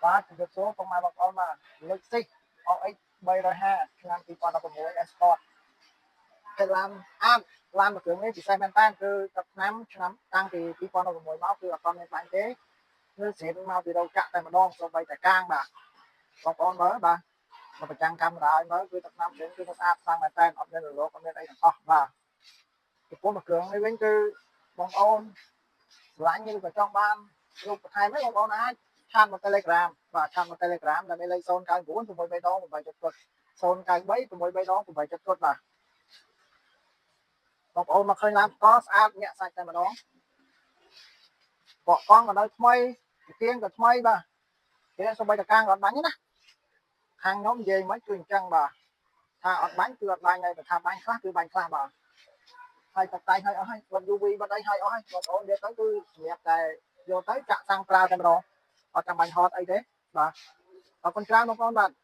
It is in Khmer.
បាទជម្រាបសួរពុកម៉ែបងប្អូនបាទ Lexus RX 350ឆ្នាំ2016 Escort គេឡានអាតឡានមួយគ្រឿងនេះពិសេសមែនតើគឺទឹកឆ្នាំឆ្នាំតាំងពី2016មកគឺអត់ទាន់មានបាញ់ទេគឺស្រេបមកពីរោងចក្រតែម្ដងសូម្បីតែកាងបាទបងប្អូនមើលបាទមកប្រចាំកាមេរ៉ាឲ្យមើលគឺទឹកឆ្នាំស្រេបគឺស្អាតខ្លាំងមែនតើអត់មានរលកអត់មានអីទាំងអស់បាទចំពោះមួយគ្រឿងនេះវិញគឺបងប្អូនស្រឡាញ់ឬក៏ចង់បានរូបបន្ថែមទេបងប្អូនអាច chat មក Telegram បាទ chat មក Telegram ដែលមានលេខ099 6 3ដង8 7 093 6 3ដង8 7បាទបងប្អូនមកឃើញឡានផ្ទាល់ស្អាតញាក់សាច់តែម្ដងបកកង់ក៏នៅថ្មីទៀងក៏ថ្មីបាទគេសូម្បីតកាងក៏អត់បាញ់ទេណាខាងខ្ញុំនិយាយមិនគឺអញ្ចឹងបាទថាអត់បាញ់គឺអត់បាញ់ហើយបើថាបាញ់ខ្លះគឺបាញ់ខ្លះបាទហើយតតែងឲ្យអស់ហើយបិទ UV បិទអីឲ្យអស់ហើយបងប្អូននិយាយទៅគឺសម្រាប់តែយកទៅចាក់សាំងប្រើតែម្ដងអត់ចាំបាញ់ហត់អីទេបាទអរគុណច្រើនបងប្អូនបាទ។